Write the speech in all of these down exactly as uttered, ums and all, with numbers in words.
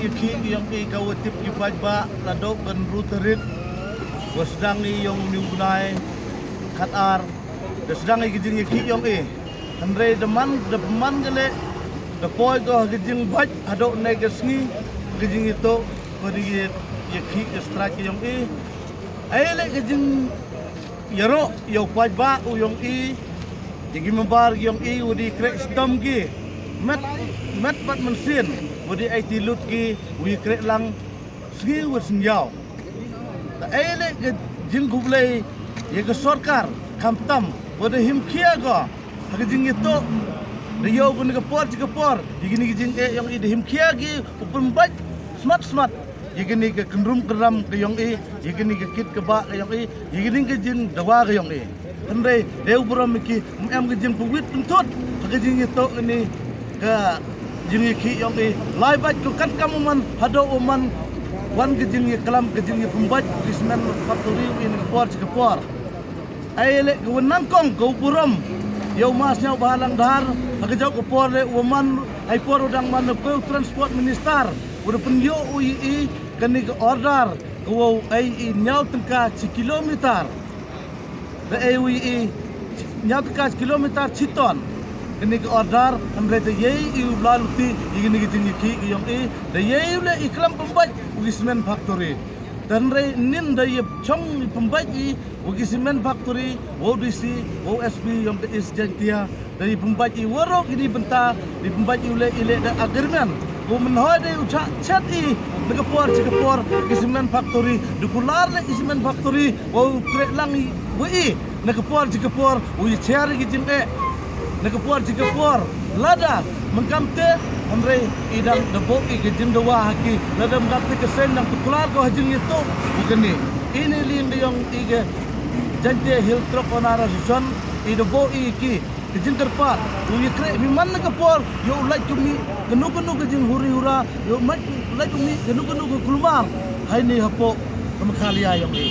Ïa ki ïong i ka wa tip ki paidbah la dok ban ru tarik wa sdang i ïong u bnai khat ar da sdang i ki jing ïa ki ïong i. Hynrei da man da man ka le da poi ko ha ki jing baj hadok ne ka sngi ki jing i to ko di ïa ki ka strike ïong i. Ai le ka jing ïaroh ïa u paidbah u ïong i. Ïa ki member ïong i u di krek stom ki met met bad mynsiem u di ai ti lut ki u ïa krek lang sngi u sngi yaw. Ta ai le ka jing khublei ïa ka sorkar khamtam wa da him khia ko ha ka jing ïa to da ïa u ka ni ka por chi ka por ïa ki ni ka jing e ïong i da him khia ki u pynbait smat smat. Ïa kini ka kynrum kynram ka ïong i ïa kini ka kit ka ba ka ïong i ïa kini ka jing dawa ka ïong i. Hynrei dei u burom ki em ka jing pwit pynthut ha ka jing ïa to kini ka jing ïa ki ïong i lai bait ko kan kam u man hadok u man wan ka jing ïa klam ka jing ïa pynbait ki smen factory u in ka por chi ka por. Ai le ka wan nang kong ka u burom ïa u mas ñiaw ba lang dhar ha ka jok ka por le u man ai por u dang man ko transport minister. Wa da pynïoh u i i kani ka order ka wow ai i ñiaw tyngka chi kilometer. Da ai u i i ñiaw tyngka chi kilometer chi ton. Kani ka order hynrei da yei i u bla luti i kani ka jing i ki i ïong i da yei u le i klam pynbait u ki cement factory. Hynrei nin da yep chong i pynbait i wa ki cement factory wa u D C wa u S P ïong ka East Jaintia. Da i pynbait i waroh ki di bynta di pynbait i u le i le da agreement. Ko mynhoi da i u chah chet i na ka por chi ka por ki cement factory da kular le ki cement factory wa u krek lang i wa i na ka por chi ka por u i cher i ki jing e na ka por chi ka por lada mengkam te. Hynrei i dang da bo i ki jing da wa ha ki lada mengkam te ka sen dang tu kular ko ha jing i to u kani i ni ling da ïong i ke Jaintia Hill Truck Owner Association i da bo i ki ka jingkyrpad u ïa krek phi man na ka por ïa u lait kumni kano kano ka jinghuri hura ïa u lait kumni kano kano ka kulmar. Hai ni hapoh ka Meghalaya ïong i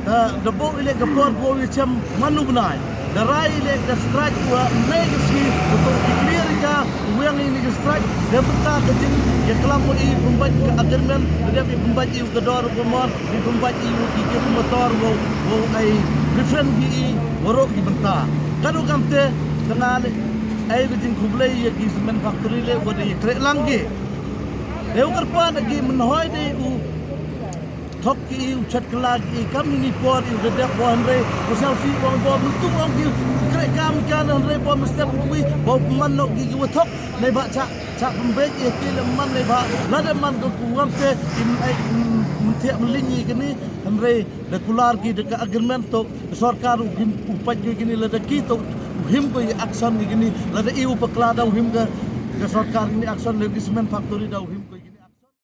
da da bo i le ka por bo ïa chem man u bnai da rai i le ka strike wa nei ka sngi u to ki clear ka u weng i ni ka strike da bynta ka jing ïa klam wa i pynbait ka agreement da dep i pynbait i u ka dor ka mor i pynbait i u ki ki motor wa wa ai different ki i waroh ki bynta. Kadu kamte tanga le ai ka jingkhublei ïa ki cement factory le wa da ïa krek lang ki. Dei u kyrpad da ki mynhoi dei u thok ki i u chat kylla ki i kam ini por i u da dep bo hynrei u sel si ong bo myntu ong ki u krek kam i kan hynrei bo mynstep u wi bo man nok ki ki wa thok. Nei ba cha cha pynbeit ïa ki le man nei ba lada man ka ku wam te im ai myntiak mylin ïa kini. Hynrei da kular ki da ka agreement to ka sorkar u him u pait ïa kini lada ki to u him ko ïa action ïa kini lada i u pakla da u him ka ka sorkar kini action le ki cement factory da u him.